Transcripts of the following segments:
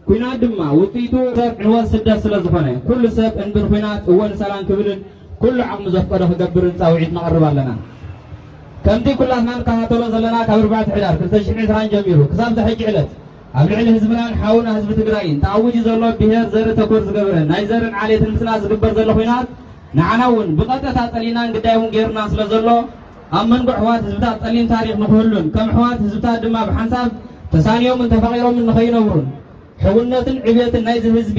ኲናት ድማ ውፅኢቱ ሰብ ዕንወት ስደት ስለ ዝኾነ፣ ኩሉ ሰብ እንብን ኲናት እወ ንሰላም ክብልን ኩሉ ዓቕሙ ዘፍቀዶ ክገብርን ፃውዒት ነቕርብ ኣለና። ከምቲ ኩላትና ንከታተሎ ዘለና፣ ካብ ኣርባዕተ ሕዳር ክልተ ሽሕን ዕስራን ጀሚሩ ክሳብ ዝሕጂ ዕለት ኣብ ልዕሊ ህዝብናን ሓውና ህዝቢ ትግራይን ተኣዊጁ ዘሎ ብሄር ዘርኢ ተኮር ዝገበረ ናይ ዘርን ዓሌትን ምጽናት ዝግበር ዘሎ ኲናት፣ ንዓና እውን ብቐጥታ ጸሊእናን ግዳይ እውን ገይሩና ስለ ዘሎ፣ ኣብ መንጎ ኣሕዋት ህዝብታት ጸሊም ታሪኽ ንክህሉን ከም ኣሕዋት ህዝብታት ድማ ብሓንሳብ ተሳንዮምን ተፋቒሮምን ንኸይነብሩን፣ ሕውነትን ዕብየትን ናይዚ ህዝቢ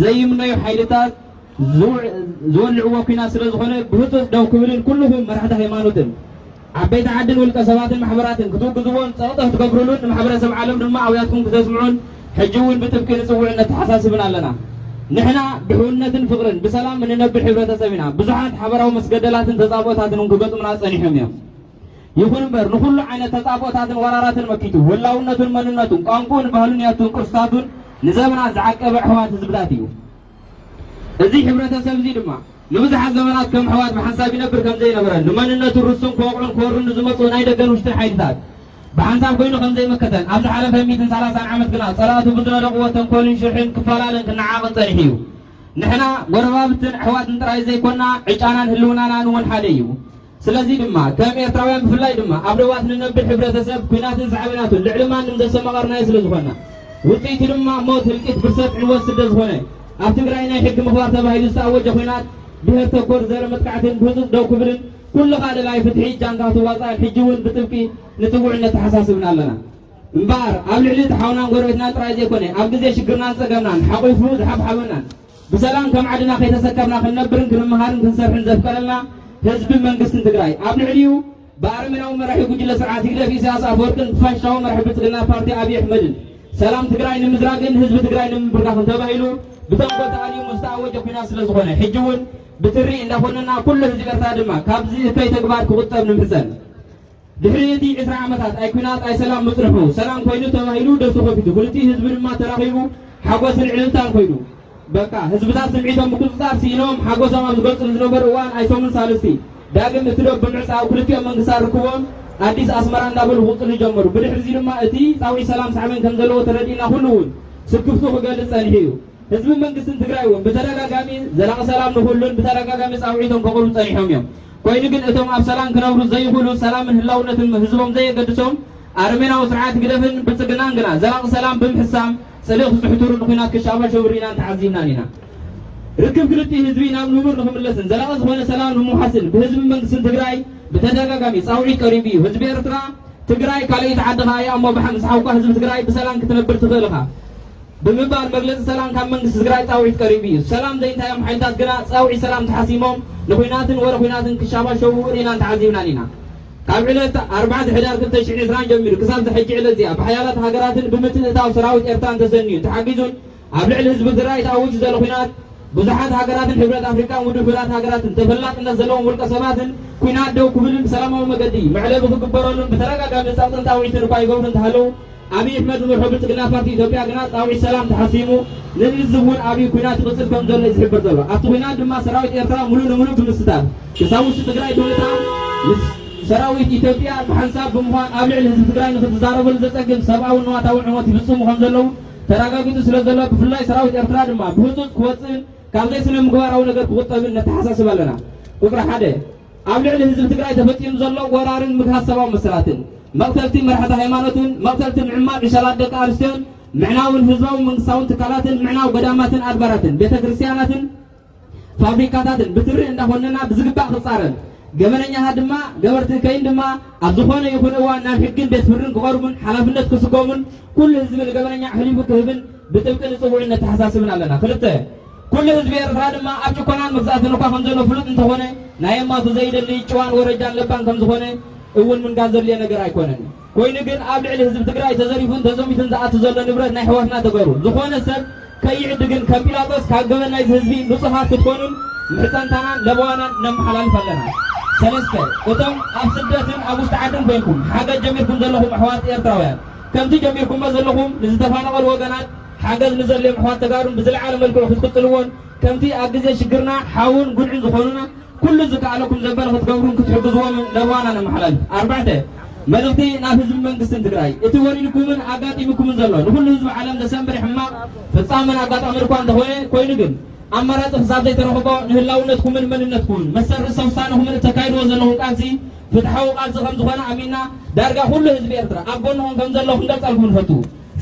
ዘይምነዩ ሓይልታት ዝውዕ-፣ ዝወልዕዎ ኲናት ስለ ዝኾነ፣ ብህጹጽ ደው ክብልን ኩልኹም መራሕቲ ሃይማኖትን ዓበይቲ ዓድን ውልቀ ሰባትን ማሕበራትን ክትውግዝዎን ጸቕጢ ክትገብሩሉን ንማሕበረሰብ ዓለም ድማ ኣውያትኩም ክተስምዑን ሕጂ እውን ብጥብቂ ንጽውዕን ነተሓሳስብን ኣለና። ንሕና ብሕውነትን ፍቕርን ብሰላም እንነብር ሕብረተሰብ ኢና። ብዙሓት ሓበራዊ መስገደላትን ተጻብኦታትን እውን ክገጥሙና ጸኒሖም እዮም። ይኹን እምበር ንኹሉ ዓይነት ተጻብኦታትን ወራራትን መኪቱ ህላውነቱን መንነቱን ቋንቋኡን ባህሉን ያቱን ቅርስታቱን ንዘመናት ዝዓቀበ ኣሕዋት ህዝብታት እዩ። እዚ ሕብረተሰብ እዚ ድማ ንብዙሓት ዘመናት ከም ኣሕዋት ብሓንሳብ ይነብር ከም ዘይነበረን፣ ንመንነቱ ርስን ክወቕዑን ክወሩን ንዝመጹ ናይ ደገን ውሽጥን ሓይልታት ብሓንሳብ ኮይኑ ከም ዘይመከተን፣ ኣብ ዝሓለፈ ሚእትን ሰላሳን ዓመት ግና ጸላእቱ ብዝነደቕዎ ተንኮልን ሽርሕን ክፈላለን ክነዓቕን ጸኒሑ እዩ። ንሕና ጎረባብትን ኣሕዋትን ጥራይ ዘይኮና፣ ዕጫናን ህልውናናን እውን ሓደ እዩ። ስለዚ ድማ ከም ኤርትራውያን ብፍላይ ድማ ኣብ ዶባት ንነብር ሕብረተሰብ ኲናትን ሳዕቤናቱን ልዕሊ ማንም ዘሰማቐርናዮ ስለ ዝኾንና፣ ውጽኢቱ ድማ ሞት፣ ህልቂት፣ ብርሰት፣ ዕንወት፣ ስደት ዝኾነ፣ ኣብ ትግራይ ናይ ሕጊ ምኽባር ተባሂሉ ዝተኣወጀ ኲናት፣ ብሄር ተኮር ዘረ መጥቃዕትን ብህጹጽ ደው ክብልን ኩሉ ካልእ ናይ ፍትሒ ጃንታ ክትዋጻእን ሕጂ እውን ብጥብቂ ንጽውዕን ነተሓሳስብን ኣለና። እምበኣር ኣብ ልዕሊ እቲ ሓውናን ጎረቤትናን ጥራይ ዘይኮነ፣ ኣብ ግዜ ሽግርናን ጸገምናን ሓቑፉ ዝሓብሓበናን ብሰላም ከም ዓድና ከይተሰከፍና ክንነብርን ክንመሃርን ክንሰርሕን ዘፍቀደልና ህዝብን መንግስትን ትግራይ፣ ኣብ ልዕሊኡ ብኣረሜናዊ መራሒ ጉጅለ ስርዓት ህግደፍ ኢሳያስ ኣፈወርቅን ብፋሽስታዊ መራሒ ብልጽግና ፓርቲ ኣብይ ኣሕመድን ሰላም ትግራይ ንምዝራግን ህዝቢ ትግራይ ንምብርካኽን ተባሂሉ ብተንኮል ተኣልዩ ዝተኣወጀ ኲናት ስለ ዝኾነ፣ ሕጂ እውን ብትሪ እንዳኾነና ኩሉ ህዝቢ ኤርትራ ድማ ካብዚ እከይ ተግባር ክቑጠብ ንምሕጸን። ድሕሪ እቲ ዕስራ ዓመታት ኣይ ኲናት ኣይ ሰላም ምጽንሑ፣ ሰላም ኮይኑ ተባሂሉ ደሱ ከፊቱ፣ ክልቲኡ ህዝቢ ድማ ተራኺቡ ሓጎስን ዕልልታን ኮይኑ፣ በቃ ህዝብታት ስምዒቶም ምቁጽጻር ስኢኖም ሓጎሶም ኣብ ዝገልጽሉ ዝነበሩ እዋን ኣይሶምን ሳልስቲ ዳግም እቲ ዶብ ብምዕጻው ክልቲኦም መንግስታት ርክቦም ኣዲስ ኣስመራ እንዳበሉ ክቕጽሉ ጀመሩ። ብድሕሪ እዚ ድማ እቲ ጻውዒት ሰላም ሳዕቤን ከም ዘለዎ ተረዲእና ኩሉ እውን ስክፍቱ ክገልጽ ጸኒሑ እዩ። ህዝብን መንግስትን ትግራይ እውን ብተደጋጋሚ ዘላቒ ሰላም ንኽህሉን ብተደጋጋሚ ጻውዒቶም ከቕርቡ ጸኒሖም እዮም። ኮይኑ ግን እቶም ኣብ ሰላም ክነብሩ ዘይኽእሉ፣ ሰላምን ህላውነትን ህዝቦም ዘየገድሶም ኣረሜናዊ ስርዓት ህግደፍን ብልጽግናን ግና ዘላቒ ሰላም ብምሕሳም ጽልኢ ክስሕትሩ ንኹናት ክሻባሸቡ ርኢናን ተዓዚብናን ኢና። ርክብ ክልቲኡ ህዝቢ ናብ ንቡር ንኽምለስን ዘላቒ ዝኾነ ሰላም ንምውሓስን ብህዝብን መንግስትን ትግራይ ብተደጋጋሚ ጻውዒት ቀሪቡ እዩ። ህዝቢ ኤርትራ ትግራይ ካልኣይቲ ዓድኻ እያ እሞ ብሓ-፣ ምስ ሓውካ ህዝቢ ትግራይ ብሰላም ክትነብር ትኽእል ኢኻ ብምባል መግለፂ ሰላም ካብ መንግስቲ ትግራይ ፃውዒት ቀሪቡ እዩ። ሰላም ዘይንታዮም ሓይልታት ግና ፃውዒት ሰላም ተሓሲሞም ንኹናትን ወረ ኹናትን ክሻባሸቡ ርኢናን ተዓዚብናን ኢና። ካብ ዕለት ኣርባዕተ ሕዳር ክልተ ሽሕን ዕስራን ጀሚሩ ክሳብ ዝሕጂ ዕለት እዚኣ ብሓያላት ሃገራትን ብምትእትታው ሰራዊት ኤርትራን ተሰንዩ ተሓጊዙን ኣብ ልዕሊ ህዝቢ ትግራይ ተኣዊጁ ዘሎ ኹናት ብዙሓት ሃገራትን ሕብረት ኣፍሪቃን ውድብ ሕቡራት ሃገራትን ተፈላጥነት ዘለዎም ውልቀ ሰባትን ኲናት ደው ክብልን ብሰላማዊ መገዲ መዕለቢ ክግበረሉን ብተደጋጋሚ ጸቕጥን ጻውዒትን እኳ ይገብሩ እንተሃለዉ፣ ኣብይ ኣሕመድ ዝመርሖ ብልጽግና ፓርቲ ኢትዮጵያ ግና ጻውዒት ሰላም ተሓሲሙ ንህዝቢ እውን ኣብዩ ኲናት ይቕጽል ከም ዘሎ እዩ ዝሕብር ዘሎ። ኣብቲ ኲናት ድማ ሰራዊት ኤርትራ ሙሉእ ንሙሉእ ብምስታፍ ክሳብ ውሽጢ ትግራይ ብምእታው ምስ ሰራዊት ኢትዮጵያ ብሓንሳብ ብምዃን ኣብ ልዕሊ ህዝቢ ትግራይ ንክትዛረበሉ ዘጸግም ሰብኣውን ንዋታውን ዕንወት ይፍጽሙ ከም ዘለዉ ተረጋጊጹ ስለ ዘሎ፣ ብፍላይ ሰራዊት ኤርትራ ድማ ብህጹጽ ክወጽእን ካብ ዘይስነ ምግባራዊ ነገር ክቑጠብን ነተሓሳስብ ኣለና። ቁጽሪ ሓደ፣ ኣብ ልዕሊ ህዝቢ ትግራይ ተፈጺሙ ዘሎ ወራርን ምግሃስ ሰብኣዊ መሰላትን፣ መቕተልቲ መራሕቲ ሃይማኖትን መቕተልቲ ምዕማቕ ዕሸላት ደቂ ኣንስትዮን ምዕናውን ህዝባዊ መንግስታውን ትካላትን ምዕናው ገዳማትን ኣድባራትን ቤተ ክርስቲያናትን ፋብሪካታትን ብትሪ እንዳኾነና ብዝግባእ ክጻረን፣ ገበነኛታት ድማ ገበርቲ እከይን ድማ ኣብ ዝኾነ ይኹን እዋን ናብ ሕግን ቤት ፍርድን ክቐርቡን ሓላፍነት ክስከሙን ኩሉ ህዝቢ ንገበነኛ ኣሕሊፉ ክህብን ብጥብቂ ንጽውዕን ነተሓሳስብን ኣለና። ክልተ፣ ኩሉ ህዝቢ ኤርትራ ድማ ኣብ ጭቆናን መግዛእትን እኳ ከም ዘሎ ፍሉጥ እንተኾነ፣ ናይ ኣማቱ ዘይደሊ ጭዋን ወረጃን ለባም ከም ዝኾነ እውን ምንጋር ዘድልዮ ነገር ኣይኮነን። ኮይኑ ግን ኣብ ልዕሊ ህዝቢ ትግራይ ተዘሪፉን ተዘሚቱን ዝኣቱ ዘሎ ንብረት ናይ ኣሕዋትና ተጋሩ ዝኾነ ሰብ ከይዕድግን ከም ጲላጦስ ካብ ገበን ናይዚ ህዝቢ ንጹሃት ክትኮኑን ምሕጸንታናን ለበዋናን ነመሓላልፍ ኣለና። ሰለስተ፣ እቶም ኣብ ስደትን ኣብ ውሽጢ ዓድን ኮይንኩም ሓገዝ ጀሚርኩም ዘለኹም ኣሕዋት ኤርትራውያን፣ ከምቲ ጀሚርኩሞ ዘለኹም ንዝተፋነቐሉ ወገናት ሓገዝ ንዘድልዮም ኣሕዋት ተጋሩን ብዝለዓለ መልክዑ ክትቅጽልዎን ከምቲ ኣብ ግዜ ሽግርና ሓውን ጉንዕን ዝኾኑና ኩሉ ዝከኣለኩም ዘበለ ክትገብሩን ክትሕግዝዎምን ለበዋና ነመሓላልፍ። ኣርባዕተ፣ መልእኽቲ ናብ ህዝቢ መንግስትን ትግራይ፣ እቲ ወሪድኩምን ኣጋጢምኩምን ዘሎ ንኹሉ ህዝቢ ዓለም ዘሰንብር ሕማቕ ፍጻመን ኣጋጣሚ እኳ እንተኾነ፣ ኮይኑ ግን ኣማራጺ ክሳብ ዘይተረኽቦ ንህላውነትኩምን መንነትኩምን መሰረት ውሳነኹምን እተካይድዎ ዘለኹም ቃልሲ ፍትሓዊ ቃልሲ ከም ዝኾነ ኣሚንና፣ ዳርጋ ኩሉ ህዝቢ ኤርትራ ኣብ ጎንኹም ከም ዘሎ ክንገልጸልኩም ንፈቱ።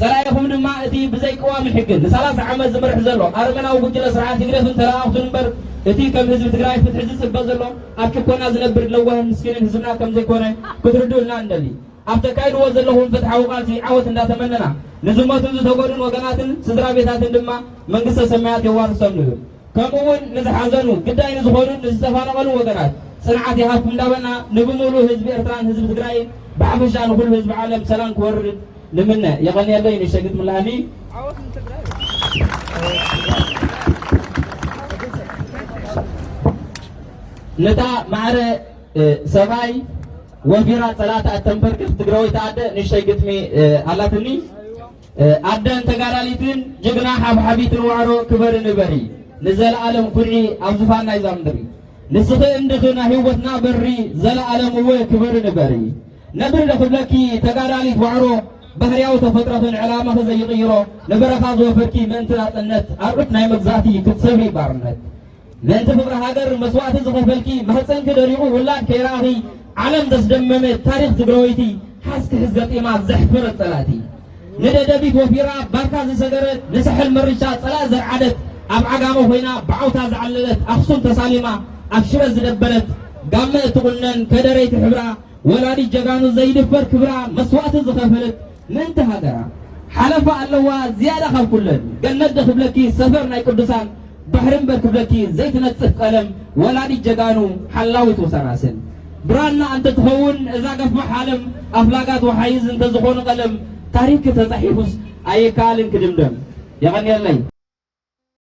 ጸላኢኹም ድማ እቲ ብዘይ ቅዋምን ሕግን ንሰላሳ ዓመት ዝመርሕ ዘሎ ኣረመናዊ ጉጅለ ስርዓት ህግደፍን ተለኣኣኽቱን እምበር፣ እቲ ከም ህዝቢ ትግራይ ፍትሒ ዝጽበ ዘሎ ኣብ ጭቆና ዝነብር ለዋህን ምስኪንን ህዝብና ከም ዘይኮነ ክትርድኡልና ንደሊ። ኣብ ተካይድዎ ዘለኹም ፍትሓዊ ቃልሲ ዓወት እንዳተመነና፣ ንዝሞቱን ዝተጎዱን ወገናትን ስድራ ቤታትን ድማ መንግስተ ሰማያት የዋርሶም ንብል። ከምኡ እውን ንዝሓዘኑ ግዳይ ንዝኾኑን ንዝተፈናቐሉ ወገናት ጽንዓት ይሃብኩም እንዳበልና፣ ንብምሉእ ህዝቢ ኤርትራን ህዝቢ ትግራይን ብሓፈሻ ንኹሉ ህዝቢ ዓለም ሰላም ክወርድ ንምነ። የቐንየለይ። ንሸግጥ ምላኒ ነታ ማዕረ እ፣ ሰብኣይ ወፊራ ጸላእታ እተንበርክኽ ትግራወይቲ ኣደ ንእሽተይ ግጥሚ፣ እ፣ ኣላትኒ። እ፣ ኣደን ተጋዳሊትን ጅግና ሓብሓቢትን ዋዕሮ ክበሪ ንበሪ፣ ንዘለኣለም ኩርዒ ኣብ ዙፋን ናይዛ ምድሪ። ንስኺ እንድኺ ናይ ህይወትና በሪ፣ ዘለኣለም እወ ክበሪ ንበሪ። ነብሪ ዶ ክብለኪ ተጋዳሊት ዋዕሮ፣ ባህርያዊ ተፈጥሮኽን ዕላማኺ ዘይቕይሮ፣ ንበረኻ ዝወፈርኪ ምእንቲ ናጽነት፣ ኣርዑት ናይ መግዛእቲ ክትሰብሪ ባርነት። ምእንቲ ፍቕሪ ሃገር መስዋእቲ ዝኸፈልኪ፣ ማህፀንኪ ደሪቑ ውላድ ከይረኣኺ ዓለም ዘስደመመ ታሪኽ ትግራወይቲ፣ ሓዝ ክሕዝ ገጢማ ዘሕፈረት ጸላእቲ። ንደደቢት ወፊራ ባርካ ዝሰገረት፣ ንሳሕል መሪቻ ጸላእ ዘርዓደት፣ ኣብ ዓጋመ ኮይና ብዓውታ ዝዓለለት፣ ኣኽሱም ተሳሊማ ኣብ ሽረ ዝደበረት፣ ጋመ እትቑነን ከደረይቲ ሕብራ፣ ወላዲት ጀጋኑ ዘይድፈር ክብራ መስዋእቲ ዝኸፈለት ምእንቲ ሃገራ። ሓለፋ ኣለዋ ዝያዳ ካብ ኩለን። ገነት ዶ ክብለኪ ሰፈር ናይ ቅዱሳን፣ ባሕሪ እምበር ክብለኪ ዘይትነጽፍ ቀለም፣ ወላዲት ጀጋኑ ሓላዊት ወሰናስን። ብራና እንተትኸውን እዛ ገፋሕ ዓለም፣ ኣፍላጋት ወሓይዝ እንተዝኾኑ ቀለም፣ ታሪክ ተጻሒፉስ ኣይከኣልን ክድምደም። የቐንየለይ።